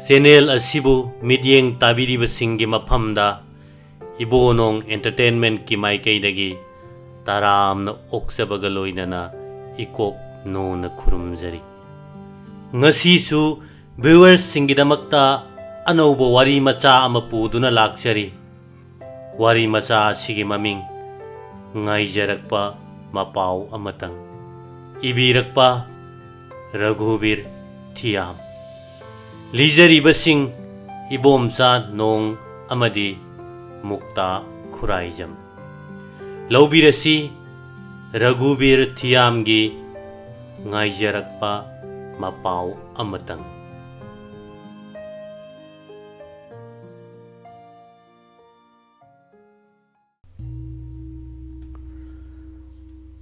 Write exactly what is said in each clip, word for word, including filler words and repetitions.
Channel ꯑꯁꯤꯕꯨ ꯃꯤꯠꯌꯦꯡ ꯇꯥꯕꯤꯔꯤꯕꯁꯤꯡꯒꯤ ꯃꯐꯝꯗ ꯏꯕꯣꯅꯣꯡ ꯑꯦꯟꯇꯔꯇꯦꯟꯃꯦꯟꯠꯀꯤ ꯃꯥꯏꯀꯩꯗꯒꯤ ꯇꯔꯥꯝꯅ ꯑꯣꯛꯆꯕꯒ ꯂꯣꯏꯅꯅ ꯏꯀꯣꯛ ꯅꯣꯟꯅ ꯈꯨꯔꯨꯝꯖꯔꯤ꯫ ꯉꯁꯤꯁꯨ ꯚ꯭ꯌꯨꯋꯔꯁꯁꯤꯡꯒꯤꯗꯃꯛꯇ ꯑꯅꯧꯕ ꯋꯥꯔꯤ ꯃꯆꯥ ꯑꯃ ꯄꯨꯗꯨꯅ ꯂꯥꯛꯆꯔꯤ꯫ ꯋꯥꯔꯤ ꯃꯆꯥ ꯑꯁꯤꯒꯤ ꯃꯃꯤꯡ ꯉꯥꯏꯖꯔꯛꯄ ꯃꯄꯥꯎ ꯑꯃꯇꯪ꯫ ꯏꯕꯤꯔꯛꯄ ꯔꯘꯨꯕꯤꯔ ꯊꯤꯌꯥꯝ꯫ ꯂꯤꯖꯔꯤꯕꯁꯤꯡ ꯏꯕꯣꯝꯆꯥ ꯅꯣꯡ ꯑꯃꯗꯤ ꯃꯨꯛꯇꯥ ꯈꯨꯔꯥꯏꯖꯝ꯫ ꯂꯧꯕꯤꯔꯁꯤ ꯔꯘꯨꯕꯤꯔ ꯊꯤꯌꯥꯝꯒꯤ ꯉꯥꯏꯖꯔꯛꯄ ꯃꯄꯥꯎ ꯑꯃꯇꯪ꯫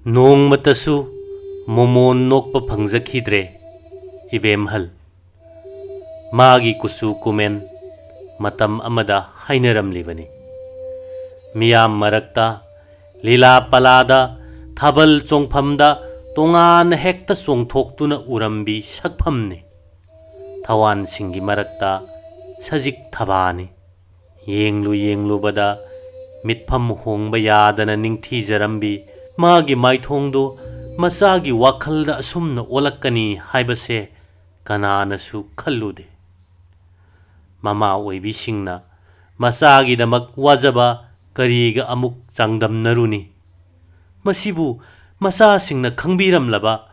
ꯅꯣꯡꯃꯇꯁꯨ ꯃꯣꯃꯣꯟ ꯅꯣꯛꯄ ꯐꯪꯖꯈꯤꯗ꯭ꯔꯦ ꯏꯕꯦꯝꯍꯜ꯫ ꯃꯥꯒꯤ ꯀꯨꯆꯨ ꯀꯨꯃꯦꯟ ꯃꯇꯝ ꯑꯃꯗ ꯍꯥꯏꯅꯔꯝꯂꯤꯕꯅꯤ꯫ ꯃꯤꯌꯥꯝ ꯃꯔꯛꯇ, ꯂꯤꯂꯥ ꯄꯂꯥꯗ, ꯊꯥꯕꯜ ꯆꯣꯡꯐꯝꯗ ꯇꯣꯉꯥꯟꯅ ꯍꯦꯛꯇ ꯆꯣꯡꯊꯣꯛꯇꯨꯅ ꯎꯔꯝꯕꯤ ꯁꯛꯐꯝꯅꯤ꯫ ꯊꯋꯥꯟꯁꯤꯡꯒꯤ ꯃꯔꯛꯇ ꯁꯖꯤꯛ ꯊꯕꯥꯅꯤ꯫ ꯌꯦꯡꯂꯨ ꯌꯦꯡꯂꯨꯕꯗ ꯃꯤꯠꯐꯝ ꯍꯣꯡꯕ ꯌꯥꯗꯅ ꯅꯤꯡꯊꯤꯖꯔꯝꯕꯤ ꯃꯥꯒꯤ ꯃꯥꯏꯊꯣꯡꯗꯨ ꯃꯆꯥꯒꯤ ꯋꯥꯈꯜꯗ ꯑꯁꯨꯝꯅ ꯑꯣꯜꯂꯛꯀꯅꯤ ꯍꯥꯏꯕꯁꯦ ꯀꯅꯥꯅꯁꯨ ꯈꯜꯂꯨꯗꯦ꯫ ꯃꯃꯥ ꯑꯣꯏꯕꯤꯁꯤꯡꯅ ꯃꯆꯥꯒꯤꯗꯃꯛ ꯋꯥꯖꯕ ꯀꯔꯤꯒ ꯑꯃꯨꯛ ꯆꯥꯡꯗꯝꯅꯔꯨꯅꯤ? ꯃꯁꯤꯕꯨ ꯃꯆꯥꯁꯤꯡꯅ ꯈꯪꯕꯤꯔꯝꯂꯕ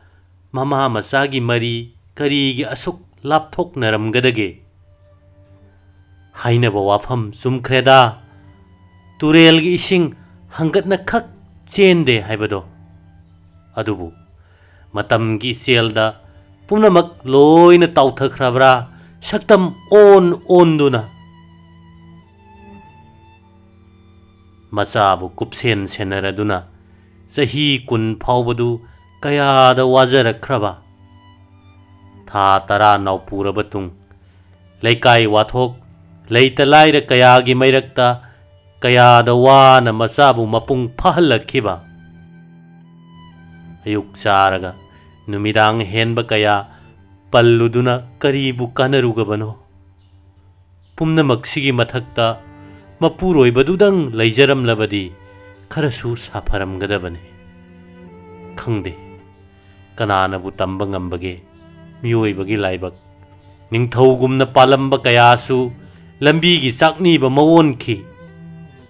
ꯃꯃꯥ ꯃꯆꯥꯒꯤ ꯃꯔꯤ ꯀꯔꯤꯒꯤ ꯑꯁꯨꯛ ꯂꯥꯞꯊꯣꯛꯅꯔꯝꯒꯗꯒꯦ? ꯍꯥꯏꯅꯕ ꯋꯥꯐꯝ ꯆꯨꯝꯈ꯭ꯔꯦꯗ, ꯇꯨꯔꯦꯜꯒꯤ ꯏꯁꯤꯡ ꯍꯪꯒꯠꯅ ꯈꯛ ꯆꯦꯟꯗꯦ ꯍꯥꯏꯕꯗꯣ꯫ ꯑꯗꯨꯕꯨ ꯃꯇꯝꯒꯤ ꯏꯆꯦꯜꯗ ꯄꯨꯝꯅꯃꯛ ꯂꯣꯏꯅ ꯇꯥꯎꯊꯈ꯭ꯔꯕ꯭ꯔꯥ, ꯁꯛꯇꯝ ꯑꯣꯟ ꯑꯣꯟꯗꯨꯅ? ꯃꯆꯥꯕꯨ ꯀꯨꯞꯁꯦꯟ ꯁꯦꯟꯅꯔꯗꯨꯅ ꯆꯍꯤ ꯀꯨꯟ ꯐꯥꯎꯕꯗꯨ ꯀꯌꯥꯗ ꯋꯥꯖꯔꯛꯈ꯭ꯔꯕ? ꯊꯥ ꯇꯔꯥ ꯅꯥꯎꯄꯨꯔꯕ ꯇꯨꯡ, ꯂꯩꯀꯥꯏ ꯋꯥꯊꯣꯛ, ꯂꯩꯇ ꯂꯥꯏꯔ ꯀꯌꯥꯒꯤ ꯃꯩꯔꯛꯇ ꯀꯌꯥꯗ ꯋꯥꯅ ꯃꯆꯥꯕꯨ ꯃꯄꯨꯡ ꯐꯥꯍꯜꯂꯛꯈꯤꯕ꯫ ꯑꯌꯨꯛ ꯆꯥꯔꯒ ꯅꯨꯃꯤꯗꯥꯡ ꯍꯦꯟꯕ ꯀꯌꯥ ꯄꯜꯂꯨꯗꯨꯅ ꯀꯔꯤꯕꯨ ꯀꯥꯟꯅꯔꯨꯒꯕꯅꯣ? ꯄꯨꯝꯅꯃꯛꯁꯤꯒꯤ ꯃꯊꯛꯇ ꯃꯄꯨꯔꯣꯏꯕꯗꯨꯗꯪ ꯂꯩꯖꯔꯝꯂꯕꯗꯤ ꯈꯔꯁꯨ ꯁꯥꯐꯔꯝꯒꯗꯕꯅꯤ꯫ ꯈꯪꯗꯦ, ꯀꯅꯥꯅꯕꯨ ꯇꯝꯕ ꯉꯝꯕꯒꯦ ꯃꯤꯑꯣꯏꯕꯒꯤ ꯂꯥꯏꯕꯛ? ꯅꯤꯡꯊꯧꯒꯨꯝꯅ ꯄꯥꯜꯂꯝꯕ ꯀꯌꯥꯁꯨ ꯂꯝꯕꯤꯒꯤ ꯆꯥꯛꯅꯤꯕ ꯃꯑꯣꯟꯈꯤ꯫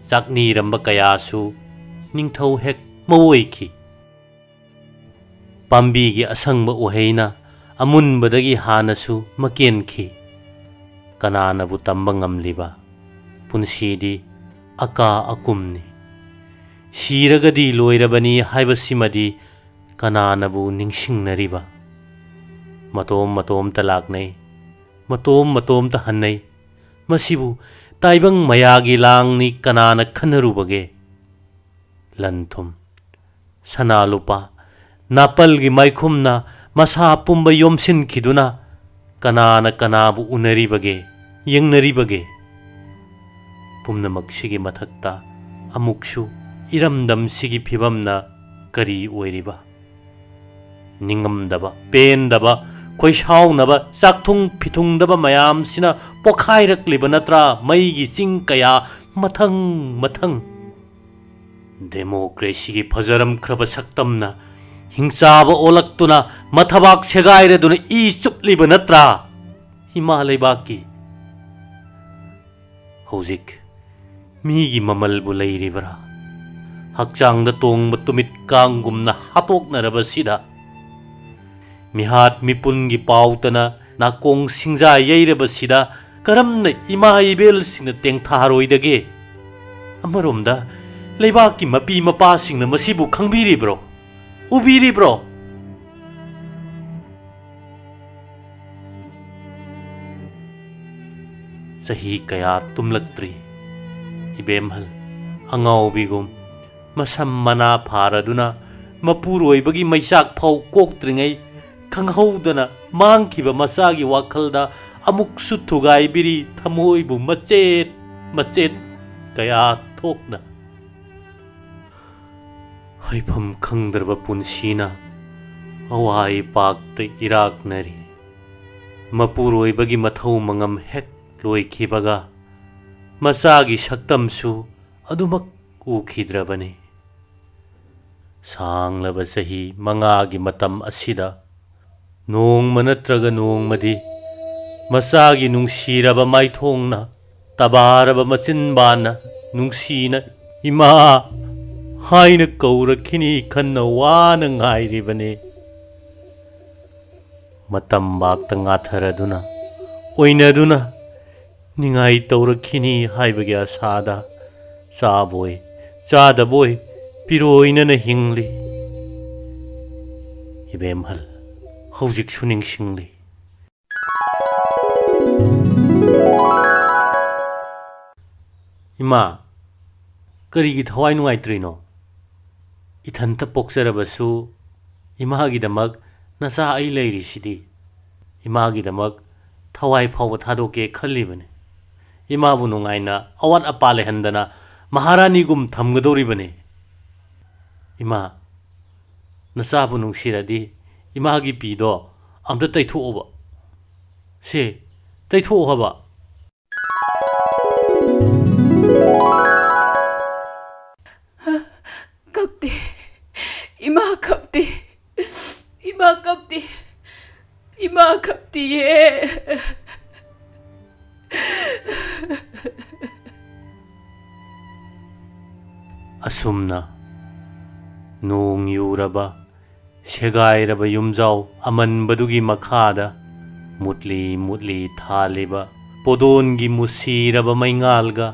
ꯆꯥꯛꯅꯤꯔꯝꯕ ꯀꯌꯥꯁꯨ ꯅꯤꯡꯊꯧ ꯍꯦꯛ ꯃꯑꯣꯏꯈꯤ꯫ ꯄꯥꯝꯕꯤꯒꯤ ꯑꯁꯪꯕ ꯎꯍꯩꯅ ꯑꯃꯨꯟꯕꯗꯒꯤ ꯍꯥꯟꯅꯁꯨ ꯃꯀꯦꯟꯈꯤ꯫ ꯀꯅꯥꯅꯕꯨ ꯇꯝꯕ ꯉꯝꯂꯤꯕ? ꯄꯨꯟꯁꯤꯗꯤ ꯑꯀꯥ ꯑꯀꯨꯝꯅꯤ꯫ ꯁꯤꯔꯒꯗꯤ ꯂꯣꯏꯔꯕꯅꯤ ꯍꯥꯏꯕꯁꯤꯃꯗꯤ ꯀꯅꯥꯅꯕꯨ ꯅꯤꯡꯁꯤꯡꯅꯔꯤꯕ? ꯃꯇꯣꯝ ꯃꯇꯣꯝꯇ ꯂꯥꯛꯅꯩ, ꯃꯇꯣꯝ ꯃꯇꯣꯝꯇ ꯍꯟꯅꯩ꯫ ꯃꯁꯤꯕꯨ ꯇꯥꯏꯕꯪ ꯃꯌꯥꯒꯤ ꯂꯥꯡꯅꯤ ꯀꯅꯥꯅ ꯈꯟꯅꯔꯨꯕꯒꯦ? ꯂꯟ ꯊꯨꯝ, ꯁꯅꯥ ꯂꯨꯄꯥ, ꯅꯥꯄꯜꯒꯤ ꯃꯥꯏꯈꯨꯝꯅ ꯃꯁꯥ ꯄꯨꯝꯕ ꯌꯣꯝꯁꯤꯟꯈꯤꯗꯨꯅ ꯀꯅꯥꯅ ꯀꯅꯥꯕꯨ ꯎꯅꯔꯤꯕꯒꯦ, ꯌꯦꯡꯅꯔꯤꯕꯒꯦ? ꯄꯨꯝꯅꯃꯛꯁꯤꯒꯤ ꯃꯊꯛꯇ ꯑꯃꯨꯛꯁꯨ ꯏꯔꯝꯗꯝꯁꯤꯒꯤ ꯐꯤꯕꯝꯅ ꯀꯔꯤ ꯑꯣꯏꯔꯤꯕ? ꯅꯤꯡꯉꯝꯗꯕ, ꯄꯦꯟꯗꯕ, ꯈꯣꯏꯁꯥꯎꯅꯕ, ꯆꯥꯛꯊꯨꯡ ꯐꯤꯊꯨꯡꯗꯕ ꯃꯌꯥꯝꯁꯤꯅ ꯄꯣꯈꯥꯏꯔꯛꯂꯤꯕ ꯅꯠꯇ꯭ꯔꯥ ꯃꯩꯒꯤ ꯆꯤꯡ ꯀꯌꯥ ꯃꯊꯪ ꯃꯊꯪ? ꯗꯦꯃꯣꯀ꯭ꯔꯦꯁꯤꯒꯤ ꯐꯖꯔꯝꯈ꯭ꯔꯕ ꯁꯛꯇꯝꯅ ꯍꯤꯡꯆꯥꯕ ꯑꯣꯜꯂꯛꯇꯨꯅ ꯃꯊꯕꯥꯛ ꯁꯦꯒꯥꯏꯔꯗꯨꯅ ꯏ ꯆꯨꯞꯂꯤꯕ ꯅꯠꯇ꯭ꯔꯥ ꯏꯃꯥ ꯂꯩꯕꯥꯛꯀꯤ? ꯍꯧꯖꯤꯛ ꯃꯤꯒꯤ ꯃꯃꯜꯕꯨ ꯂꯩꯔꯤꯕ꯭ꯔꯥ? ꯍꯛꯆꯥꯡꯗ ꯇꯣꯡꯕ ꯇꯨꯃꯤꯠ ꯀꯥꯡꯒꯨꯝꯅ ꯍꯥꯠꯇꯣꯛꯅꯔꯕꯁꯤꯗ, ꯃꯤꯍꯥꯠ ꯃꯤꯄꯨꯟꯒꯤ ꯄꯥꯎꯇꯅ ꯅꯥꯀꯣꯡ ꯁꯤꯡꯖꯥ ꯌꯩꯔꯕꯁꯤꯗ ꯀꯔꯝꯅ ꯏꯃꯥ ꯏꯕꯦꯜꯁꯤꯡꯅ ꯇꯦꯡꯊꯥꯔꯣꯏꯗꯒꯦ? ꯑꯃꯔꯣꯝꯗ ꯂꯩꯕꯥꯛꯀꯤ ꯃꯄꯤ ꯃꯄꯥꯁꯤꯡꯅ ꯃꯁꯤꯕꯨ ꯈꯪꯕꯤꯔꯤꯕ꯭ꯔꯣ? ꯎꯕꯤꯔꯤꯕ꯭ꯔꯣ? ꯆꯍꯤ ꯀꯌꯥ ꯇꯨꯝꯂꯛꯇ꯭ꯔꯤ꯫ ꯏꯕꯦꯝꯍꯜ ꯑꯉꯥꯎꯕꯤꯒꯨꯝ ꯃꯁꯝ ꯃꯅꯥ ꯐꯥꯔꯗꯨꯅ ꯃꯄꯨꯔꯣꯏꯕꯒꯤ ꯃꯩꯆꯥꯛ ꯐꯥꯎ ꯀꯣꯛꯇ꯭ꯔꯤꯉꯩ ꯈꯪꯍꯧꯗꯅ ꯃꯥꯡꯈꯤꯕ ꯃꯆꯥꯒꯤ ꯋꯥꯈꯜꯗ ꯑꯃꯨꯛꯁꯨ ꯊꯨꯒꯥꯏꯕꯤꯔꯤ ꯊꯃꯣꯏꯕꯨ ꯃꯆꯦꯠ ꯃꯆꯦꯠ ꯀꯌꯥ ꯊꯣꯛꯅ꯫ ꯍꯥꯏꯐꯝ ꯈꯪꯗ꯭ꯔꯕ ꯄꯨꯟꯁꯤꯅ ꯑꯋꯥ ꯏꯄꯥꯛꯇ ꯏꯔꯥꯛꯅꯔꯤ꯫ ꯃꯄꯨꯔꯣꯏꯕꯒꯤ ꯃꯊꯧ ꯃꯉꯝ ꯍꯦꯛ ꯂꯣꯏꯈꯤꯕꯒ ꯃꯆꯥꯒꯤ ꯁꯛꯇꯝꯁꯨ ꯑꯗꯨꯃꯛ ꯎꯈꯤꯗ꯭ꯔꯕꯅꯤ꯫ ꯁꯥꯡꯂꯕ ꯆꯍꯤ ꯃꯉꯥꯒꯤ ꯃꯇꯝ ꯑꯁꯤꯗ ꯅꯣꯡꯃ ꯅꯠꯇ꯭ꯔꯒ ꯅꯣꯡꯃꯗꯤ ꯃꯆꯥꯒꯤ ꯅꯨꯡꯁꯤꯔꯕ ꯃꯥꯏꯊꯣꯡꯅ, ꯇꯕꯥꯔꯕ ꯃꯆꯤꯟꯕꯥꯟꯅ ꯅꯨꯡꯁꯤꯅ "ꯏꯃꯥ" ꯍꯥꯏꯅ ꯀꯧꯔꯛꯈꯤꯅꯤ ꯈꯟꯅ ꯋꯥꯅ ꯉꯥꯏꯔꯤꯕꯅꯤ꯫ ꯃꯇꯝ ꯕꯥꯛꯇ ꯉꯥꯊꯔꯗꯨꯅ, ꯑꯣꯏꯅꯗꯨꯅ, ꯅꯤꯡꯉꯥꯏ ꯇꯧꯔꯛꯈꯤꯅꯤ ꯍꯥꯏꯕꯒꯤ ꯑꯁꯥꯗ ꯆꯥꯕꯣꯏ ꯆꯥꯗꯕꯣꯏ ꯄꯤꯔꯣꯏꯅꯅ ꯍꯤꯡꯂꯤ꯫ ꯏꯕꯦꯝꯍꯜ, ꯍꯧꯖꯤꯛꯁꯨ ꯅꯤꯡꯁꯤꯡꯂꯤ꯫ "ꯏꯃꯥ, ꯀꯔꯤꯒꯤ ꯊꯋꯥꯏ ꯅꯨꯡꯉꯥꯏꯇ꯭ꯔꯤꯅꯣ? ꯏꯊꯟꯇ ꯄꯣꯛꯆꯔꯕꯁꯨ ꯏꯃꯥꯒꯤꯗꯃꯛ ꯅꯆꯥ ꯑꯩ ꯂꯩꯔꯤꯁꯤꯗꯤ꯫ ꯏꯃꯥꯒꯤꯗꯃꯛ ꯊꯋꯥꯏ ꯐꯥꯎꯕ ꯊꯥꯗꯣꯛꯀꯦ ꯈꯜꯂꯤꯕꯅꯤ꯫ ꯏꯃꯥꯕꯨ ꯅꯨꯡꯉꯥꯏꯅ ꯑꯋꯥꯠ ꯑꯄꯥ ꯂꯩꯍꯟꯗꯅ ꯃꯍꯥꯔꯥꯅꯤꯒꯨꯝ ꯊꯝꯒꯗꯧꯔꯤꯕꯅꯤ꯫ ꯏꯃꯥ, ꯅꯆꯥꯕꯨ ꯅꯨꯡꯁꯤꯔꯗꯤ ꯏꯃꯥꯒꯤ ꯄꯤꯗꯣ ꯑꯝꯇ ꯇꯩꯊꯣꯛꯑꯣꯕ꯫ ꯁꯦ, ꯇꯩꯊꯣꯛꯑꯣ ꯍꯥꯏꯕ꯫" "ꯀꯞꯇꯦ, ꯏꯃꯥ ꯀꯞꯇꯦ, ꯏꯃꯥ ꯀꯞꯇꯦ, ꯏꯃꯥ ꯀꯞꯇꯤꯌꯦ꯫" ꯑꯁꯨꯝꯅ ꯅꯣꯡ ꯌꯨꯔꯕ, ꯁꯦꯒꯥꯏꯔꯕ ꯌꯨꯝꯖꯥꯎ ꯑꯃꯟꯕꯗꯨꯒꯤ ꯃꯈꯥꯗ ꯃꯨꯠꯂꯤ ꯃꯨꯠꯂꯤ ꯊꯥꯜꯂꯤꯕ ꯄꯣꯗꯣꯟꯒꯤ ꯃꯨꯁꯤꯔꯕ ꯃꯩꯉꯥꯜꯒ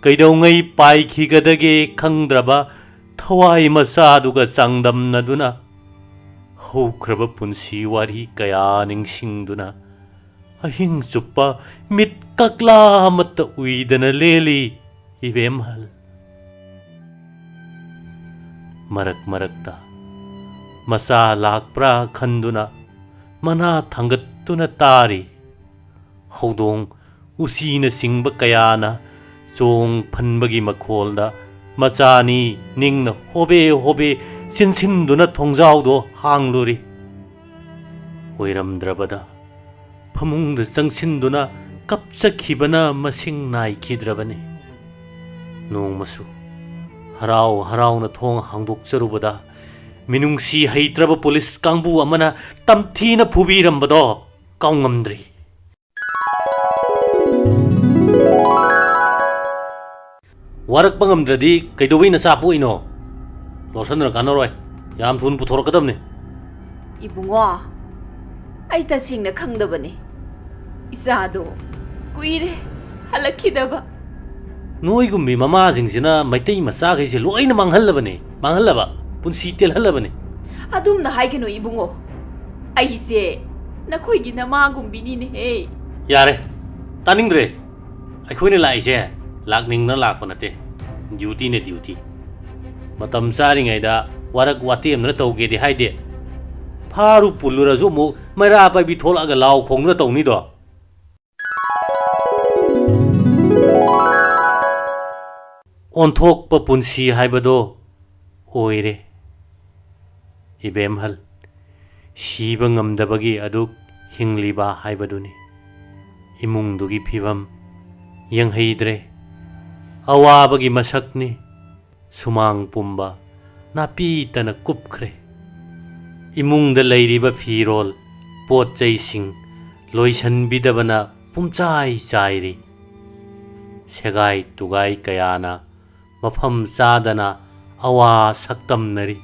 ꯀꯩꯗꯧꯉꯩ ꯄꯥꯏꯈꯤꯒꯗꯒꯦ ꯈꯪꯗ꯭ꯔꯕ ꯊꯋꯥꯏ ꯃꯆꯥꯗꯨꯒ ꯆꯥꯡꯗꯝꯅꯗꯨꯅ, ꯍꯧꯈ꯭ꯔꯕ ꯄꯨꯟꯁꯤ ꯋꯥꯔꯤ ꯀꯌꯥ ꯅꯤꯡꯁꯤꯡꯗꯨꯅ, ꯑꯍꯤꯡ ꯆꯨꯞꯄ ꯃꯤꯠ ꯀꯛꯂꯥ ꯑꯃꯠꯇ ꯎꯏꯗꯅ ꯂꯦꯜꯂꯤ ꯏꯕꯦꯝꯍꯜ꯫ ꯃꯔꯛ ꯃꯔꯛꯇ ꯃꯆꯥ ꯂꯥꯛꯄ꯭ꯔꯥ ꯈꯟꯗꯨꯅ ꯃꯅꯥ ꯊꯥꯡꯒꯠꯇꯨꯅ ꯇꯥꯔꯤ꯫ ꯍꯧꯗꯣꯡ, ꯎꯆꯤꯅꯆꯤꯡꯕ ꯀꯌꯥꯅ ꯆꯣꯡ ꯐꯟꯕꯒꯤ ꯃꯈꯣꯜꯗ ꯃꯆꯥꯅꯤ ꯅꯤꯡꯅ ꯍꯣꯕꯦ ꯍꯣꯕꯦ ꯆꯤꯟꯁꯤꯟꯗꯨꯅ ꯊꯣꯡꯖꯥꯎꯗꯣ ꯍꯥꯡꯂꯨꯔꯤ꯫ ꯑꯣꯏꯔꯝꯗ꯭ꯔꯕꯗ ꯐꯃꯨꯡꯗ ꯆꯪꯁꯤꯟꯗꯨꯅ ꯀꯞꯆꯈꯤꯕꯅ ꯃꯁꯤꯡ ꯅꯥꯏꯈꯤꯗ꯭ꯔꯕꯅꯤ꯫ ꯅꯣꯡꯃꯁꯨ ꯍꯔꯥꯎ ꯍꯔꯥꯎꯅ ꯊꯣꯡ ꯍꯥꯡꯗꯣꯛꯆꯔꯨꯕꯗ, ꯃꯤꯅꯨꯡꯁꯤ ꯍꯩꯇ꯭ꯔꯕ ꯄꯨꯂꯤꯁ ꯀꯥꯡꯕꯨ ꯑꯃꯅ ꯇꯝꯊꯤꯅ ꯐꯨꯕꯤꯔꯝꯕꯗꯣ ꯀꯥꯎꯉꯝꯗ꯭ꯔꯤ꯫ ꯋꯥꯔꯛꯄ ꯉꯝꯗ꯭ꯔꯗꯤ ꯀꯩꯗꯧꯕꯩ ꯅꯆꯥ ꯄꯣꯛꯏꯅꯣ? ꯂꯣꯠꯁꯟꯗꯅ ꯀꯥꯟꯅꯔꯣꯏ꯫ ꯌꯥꯝ ꯊꯨꯅ ꯄꯨꯊꯣꯔꯛꯀꯗꯕꯅꯤ꯫ ꯏꯕꯨꯡꯉꯣ, ꯑꯩ ꯇꯁꯦꯡꯅ ꯈꯪꯗꯕꯅꯤ꯫ ꯏꯆꯥꯗꯣ ꯀꯨꯏꯔꯦ ꯍꯜꯂꯛꯈꯤꯗꯕ꯫ ꯅꯣꯏꯒꯨꯝꯕꯤ ꯃꯃꯥꯁꯤꯡꯁꯤꯅ ꯃꯩꯇꯩ ꯃꯆꯥꯈꯩꯁꯦ ꯂꯣꯏꯅ ꯃꯥꯡꯍꯜꯂꯕꯅꯤ, ꯃꯥꯡꯍꯜꯂꯕ, ꯄꯨꯟꯁꯤ ꯇꯦꯜꯍꯜꯂꯕꯅꯤ꯫ ꯑꯗꯨꯝꯅ ꯍꯥꯏꯒꯅꯨ ꯏꯕꯨꯡꯉꯣ, ꯑꯩꯁꯦ ꯅꯈꯣꯏꯒꯤ ꯅꯃꯥꯒꯨꯝꯕꯤꯅꯤꯅꯦꯍꯦ꯫ ꯌꯥꯔꯦ, ꯇꯥꯅꯤꯡꯗ꯭ꯔꯦ꯫ ꯑꯩꯈꯣꯏꯅ ꯂꯥꯛꯏꯁꯦ ꯂꯥꯛꯅꯤꯡꯗꯅ ꯂꯥꯛꯄ ꯅꯠꯇꯦ, ꯗ꯭ꯌꯨꯇꯤꯅꯦ ꯗ꯭ꯌꯨꯇꯤ꯫ ꯃꯇꯝ ꯆꯥꯔꯤꯉꯩꯗ ꯋꯥꯔꯛ ꯋꯥꯇꯦꯝꯗꯅ ꯇꯧꯒꯦꯗꯤ ꯍꯥꯏꯗꯦ, ꯐꯥꯔꯨ ꯄꯨꯜꯂꯨꯔꯁꯨ ꯑꯃꯨꯛ ꯃꯩꯔꯥ ꯄꯥꯏꯕꯤ ꯊꯣꯛꯂꯛꯑꯒ ꯂꯥꯎ ꯈꯣꯡꯗꯨꯅ ꯇꯧꯅꯤꯗꯣ꯫ ꯑꯣꯟꯊꯣꯛꯄ ꯄꯨꯟꯁꯤ ꯍꯥꯏꯕꯗꯣ ꯑꯣꯏꯔꯦ꯫ ꯏꯕꯦꯝꯍꯜ, ꯁꯤꯕ ꯉꯝꯗꯕꯒꯤ ꯑꯗꯨꯛ ꯍꯤꯡꯂꯤꯕ ꯍꯥꯏꯕꯗꯨꯅꯤ꯫ ꯏꯃꯨꯡꯗꯨꯒꯤ ꯐꯤꯕꯝ ꯌꯦꯡꯍꯩꯗ꯭ꯔꯦ꯫ ꯑꯋꯥꯕꯒꯤ ꯃꯁꯛꯅꯤ꯫ ꯁꯨꯃꯥꯡ ꯄꯨꯝꯕ ꯅꯥꯄꯤꯇꯅ ꯀꯨꯞꯈ꯭ꯔꯦ꯫ ꯏꯃꯨꯡꯗ ꯂꯩꯔꯤꯕ ꯐꯤꯔꯣꯜ, ꯄꯣꯠ ꯆꯩꯁꯤꯡ ꯂꯣꯏꯁꯟꯕꯤꯗꯕꯅ ꯄꯨꯝꯆꯥꯏ ꯆꯥꯏꯔꯤ꯫ ꯁꯦꯒꯥꯏ ꯇꯨꯒꯥꯏ ꯀꯌꯥꯅ ꯃꯐꯝ ꯆꯥꯗꯅ ꯑꯋꯥ ꯁꯛꯇꯝꯅꯔꯤ꯫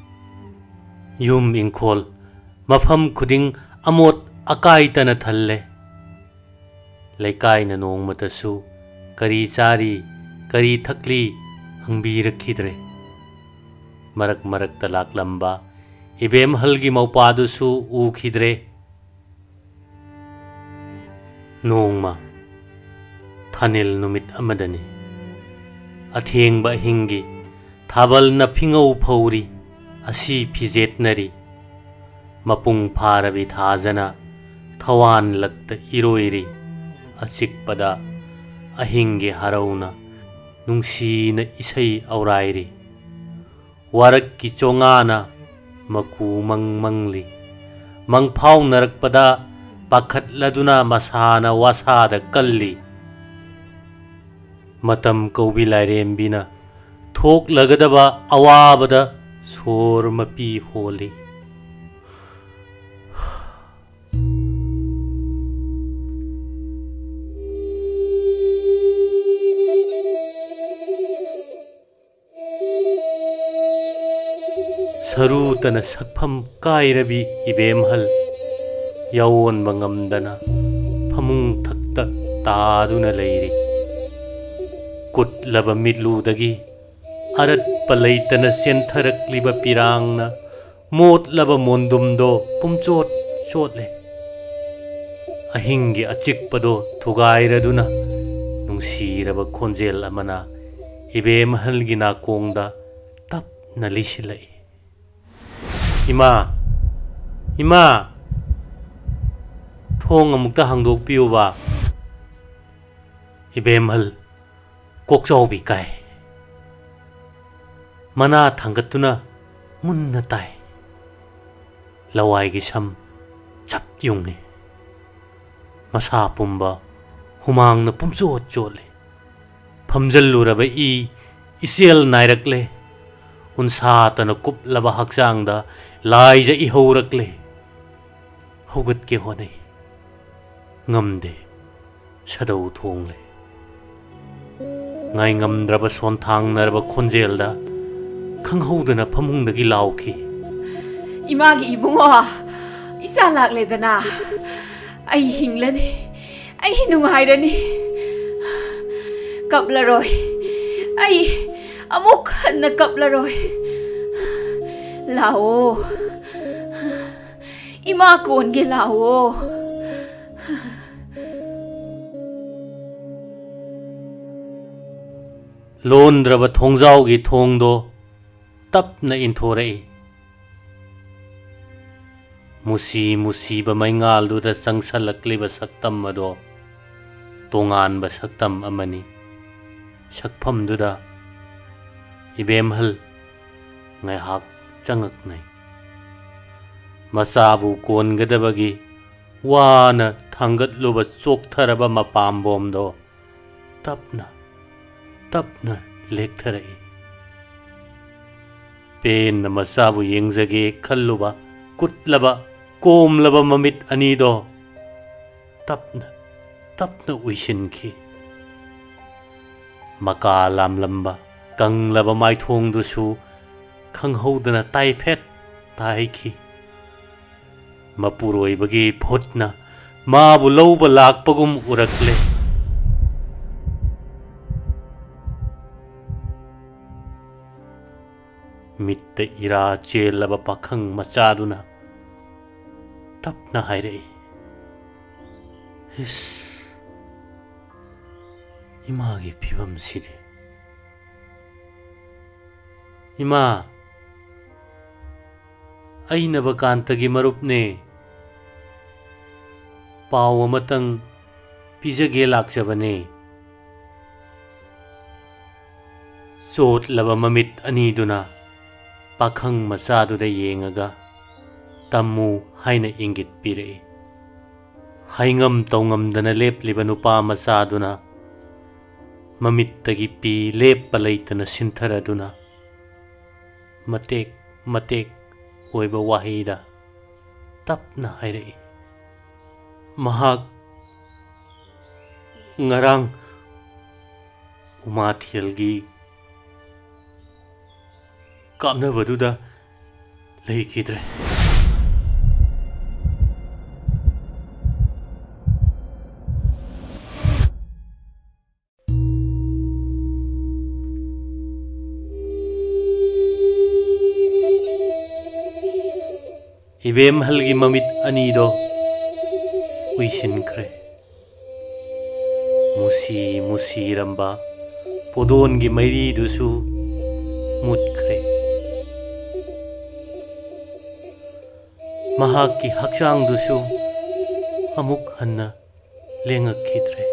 ꯌꯨꯝ ꯏꯪꯈꯣꯜ ꯃꯐꯝ ꯈꯨꯗꯤꯡ ꯑꯃꯣꯠ ꯑꯀꯥꯏꯇꯅ ꯊꯜꯂꯦ꯫ ꯂꯩꯀꯥꯏꯅ ꯅꯣꯡꯃꯇꯁꯨ ꯀꯔꯤ ꯆꯥꯔꯤ, ꯀꯔꯤ ꯊꯛꯂꯤ ꯍꯪꯕꯤꯔꯛꯈꯤꯗ꯭ꯔꯦ꯫ ꯃꯔꯛ ꯃꯔꯛꯇ ꯂꯥꯛꯂꯝꯕ ꯏꯕꯦꯝꯍꯜꯒꯤ ꯃꯧꯄꯥꯗꯨꯁꯨ ꯎꯈꯤꯗ꯭ꯔꯦ꯫ ꯅꯣꯡꯃ ꯊꯥꯅꯤꯜ ꯅꯨꯃꯤꯠ ꯑꯃꯗꯅꯤ꯫ ꯑꯊꯦꯡꯕ ꯑꯍꯤꯡꯒꯤ ꯊꯥꯕꯜꯅ ꯐꯤꯉꯧ ꯐꯧꯔꯤ, ꯑꯁꯤ ꯐꯤꯖꯦꯠꯅꯔꯤ꯫ ꯃꯄꯨꯡ ꯐꯥꯔꯕꯤ ꯊꯥꯖꯅ ꯊꯋꯥꯟꯂꯛꯇ ꯏꯔꯣꯏꯔꯤ꯫ ꯑꯆꯤꯛꯄꯗ ꯑꯍꯤꯡꯒꯤ ꯍꯔꯧꯅ ꯅꯨꯡꯁꯤꯅ ꯏꯁꯩ ꯑꯧꯔꯥꯏꯔꯤ꯫ ꯋꯥꯔꯛꯀꯤ ꯆꯣꯉꯥꯅ ꯃꯀꯨ ꯃꯪ ꯃꯪꯂꯤ꯫ ꯃꯪꯐꯥꯎꯅꯔꯛꯄꯗ ꯄꯥꯈꯠꯂꯗꯨꯅ ꯃꯁꯥꯅ ꯋꯥꯁꯥꯗ ꯀꯜꯂꯤ꯫ ꯃꯇꯝ ꯀꯧꯕꯤ ꯂꯥꯏꯔꯦꯝꯕꯤꯅ ꯊꯣꯛꯂꯒꯗꯕ ꯑꯋꯥꯕꯗ ꯁꯣꯔ ꯃꯄꯤ ꯍꯣꯜꯂꯤ꯫ ꯁꯔꯨꯇꯅ ꯁꯛꯐꯝ ꯀꯥꯏꯔꯕꯤ ꯏꯕꯦꯝꯍꯜ ꯌꯥꯑꯣꯟꯕ ꯉꯝꯗꯅ ꯐꯃꯨꯡ ꯊꯛꯇ ꯇꯥꯗꯨꯅ ꯂꯩꯔꯤ꯫ ꯀꯨꯠꯂꯕ ꯃꯤꯠꯂꯨꯗꯒꯤ ꯑꯔꯠꯄ ꯂꯩꯇꯅ ꯆꯦꯟꯊꯔꯛꯂꯤꯕ ꯄꯤꯔꯥꯡꯅ ꯃꯣꯠꯂꯕ ꯃꯣꯟꯗꯨꯝꯗꯣ ꯄꯨꯝꯆꯣꯠ ꯆꯣꯠꯂꯦ꯫ ꯑꯍꯤꯡꯒꯤ ꯑꯆꯤꯛꯄꯗꯣ ꯊꯨꯒꯥꯏꯔꯗꯨꯅ ꯅꯨꯡꯁꯤꯔꯕ ꯈꯣꯟꯖꯦꯜ ꯑꯃꯅ ꯏꯕꯦꯝꯍꯜꯒꯤ ꯅꯥꯀꯣꯡꯗ ꯇꯞꯅ ꯂꯤꯁꯤꯜꯂꯛꯏ꯫ "ꯏꯃꯥ! ꯏꯃꯥ! ꯊꯣꯡ ꯑꯃꯨꯛꯇ ꯍꯥꯡꯗꯣꯛꯄꯤꯌꯨꯕ!" ꯏꯕꯦꯝꯍꯜ ꯀꯣꯛꯆꯥꯎꯕꯤ ꯀꯥꯏ꯫ ꯃꯅꯥ ꯊꯥꯡꯒꯠꯇꯨꯅ ꯃꯨꯟꯅ ꯇꯥꯏ꯫ ꯂꯋꯥꯏꯒꯤ ꯁꯝ ꯆꯞ ꯌꯨꯡꯉꯤ꯫ ꯃꯁꯥ ꯄꯨꯝꯕ ꯍꯨꯃꯥꯡꯅ ꯄꯨꯝꯆꯣꯠ ꯆꯣꯠꯂꯤ꯫ ꯐꯝꯖꯜꯂꯨꯔꯕ ꯏ ꯏꯆꯦꯜ ꯅꯥꯏꯔꯛꯂꯦ꯫ ꯎꯟꯁꯥꯇꯅ ꯀꯨꯞꯂꯕ ꯍꯛꯆꯥꯡꯗ ꯂꯥꯏꯖ ꯏꯍꯧꯔꯛꯂꯦ꯫ ꯍꯧꯒꯠꯀꯦ ꯍꯣꯠꯅꯩ꯫ ꯉꯝꯗꯦ꯫ ꯁꯥꯗꯧ ꯊꯣꯡꯂꯦ꯫ ꯉꯥꯏꯉꯝꯗ꯭ꯔꯕ ꯁꯣꯟꯊꯥꯡꯅꯔꯕ ꯈꯣꯟꯖꯦꯜꯗ ꯈꯪꯍꯧꯗꯅ ꯐꯃꯨꯡꯗꯒꯤ ꯂꯥꯎꯈꯤ꯫ "ꯏꯃꯥꯒꯤ ꯏꯕꯨꯡꯉꯣ, ꯏꯆꯥ ꯂꯥꯛꯂꯦꯗꯅ꯫ ꯑꯩ ꯍꯤꯡꯂꯅꯤ, ꯑꯩ ꯅꯨꯡꯉꯥꯏꯔꯅꯤ꯫ ꯀꯞꯂꯔꯣꯏ, ꯑꯩ ꯑꯃꯨꯛ ꯍꯟꯅ ꯀꯞꯂꯔꯣꯏ꯫ ꯂꯥꯛꯑꯣ, ꯏꯃꯥ ꯀꯣꯟꯒꯦ ꯂꯥꯛꯑꯣ꯫" ꯂꯣꯟꯗ꯭ꯔꯕ ꯊꯣꯡꯖꯥꯎꯒꯤ ꯊꯣꯡꯗꯣ ꯇꯞꯅ ꯏꯟꯊꯣꯔꯛꯏ꯫ ꯃꯨꯁꯤ ꯃꯨꯁꯤꯕ ꯃꯩꯉꯥꯜꯗꯨꯗ ꯆꯪꯁꯜꯂꯛꯂꯤꯕ ꯁꯛꯇꯝ ꯑꯗꯣ ꯇꯣꯉꯥꯟꯕ ꯁꯛꯇꯝ ꯑꯃꯅꯤ꯫ ꯁꯛꯐꯝꯗꯨꯗ ꯏꯕꯦꯝꯍꯜ ꯉꯥꯏꯍꯥꯛ ꯆꯉꯛꯅꯩ꯫ ꯃꯆꯥꯕꯨ ꯀꯣꯟꯒꯗꯕꯒꯤ ꯋꯥꯅ ꯊꯥꯡꯒꯠꯂꯨꯕ ꯆꯣꯛꯊꯔꯕ ꯃꯄꯥꯝꯕꯣꯝꯗꯣ ꯇꯞꯅ, ꯇꯞꯅ ꯂꯦꯛꯊꯔꯛꯏ꯫ ꯄꯦꯟꯅ ꯃꯆꯥꯕꯨ ꯌꯦꯡꯖꯒꯦ ꯈꯜꯂꯨꯕ ꯀꯨꯠꯂꯕ, ꯀꯣꯝꯂꯕ ꯃꯃꯤꯠ ꯑꯅꯤꯗꯣ ꯇꯞꯅ, ꯇꯞꯅ ꯎꯏꯁꯤꯟꯈꯤ꯫ ꯃꯀꯥ ꯂꯥꯝꯂꯝꯕ ꯀꯪꯂꯕ ꯃꯥꯏꯊꯣꯡꯗꯨꯁꯨ ꯈꯪꯍꯧꯗꯅ ꯇꯥꯏꯐꯦꯠ ꯇꯥꯏꯈꯤ꯫ ꯃꯄꯨꯔꯣꯏꯕꯒꯤ ꯚꯨꯠꯅ ꯃꯥꯕꯨ ꯂꯧꯕ ꯂꯥꯛꯄꯒꯨꯝ ꯎꯔꯛꯂꯦ꯫ ꯃꯤꯠꯇ ꯏꯔꯥ ꯆꯦꯜꯂꯕ ꯄꯥꯈꯪ ꯃꯆꯥꯗꯨꯅ ꯇꯞꯅ ꯍꯥꯏꯔꯛꯏ, "ꯏꯁ, ꯏꯃꯥꯒꯤ ꯐꯤꯕꯝꯁꯤꯗꯤ꯫ ꯏꯃꯥ, ꯑꯩ ꯅꯕꯀꯥꯟꯇꯒꯤ ꯃꯔꯨꯞꯅꯦ꯫ ꯄꯥꯎ ꯑꯃꯇꯪ ꯄꯤꯖꯒꯦ ꯂꯥꯛꯆꯕꯅꯦ꯫" ꯆꯣꯠꯂꯕ ꯃꯃꯤꯠ ꯑꯅꯤꯗꯨꯅ ꯄꯥꯈꯪ ꯃꯆꯥꯗꯨꯗ ꯌꯦꯡꯉꯒ, "ꯇꯝꯃꯨ" ꯍꯥꯏꯅ ꯏꯪꯒꯤꯠ ꯄꯤꯔꯛꯏ꯫ ꯍꯥꯏꯉꯝ ꯇꯧꯉꯝꯗꯅ ꯂꯦꯞꯂꯤꯕ ꯅꯨꯄꯥ ꯃꯆꯥꯗꯨꯅ ꯃꯃꯤꯠꯇꯒꯤ ꯄꯤ ꯂꯦꯞꯄ ꯂꯩꯇꯅ ꯁꯤꯟꯊꯔꯗꯨꯅ, ꯃꯇꯦꯛ ꯃꯇꯦꯛ ꯑꯣꯏꯕ ꯋꯥꯍꯩꯗ ꯇꯞꯅ ꯍꯥꯏꯔꯛꯏ, "ꯃꯍꯥꯛ ꯉꯔꯥꯡ ꯎꯃꯥꯊꯦꯜꯒꯤ ꯀꯥꯞꯅꯕꯗꯨꯗ ꯂꯩꯈꯤꯗ꯭ꯔꯦ꯫" ꯏꯕꯦꯝꯍꯜꯒꯤ ꯃꯃꯤꯠ ꯑꯅꯤꯗꯣ ꯎꯏꯁꯤꯟꯈ꯭ꯔꯦ꯫ ꯃꯨꯁꯤ ꯃꯨꯁꯤꯔꯝꯕ ꯄꯣꯗꯣꯟꯒꯤ ꯃꯩꯔꯤꯗꯨꯁꯨ ꯃꯨꯠꯈ꯭ꯔꯦ꯫ ꯃꯍꯥꯛꯀꯤ ꯍꯛꯆꯥꯡꯗꯨꯁꯨ ꯑꯃꯨꯛ ꯍꯟꯅ ꯂꯦꯡꯉꯛꯈꯤꯗ꯭ꯔꯦ꯫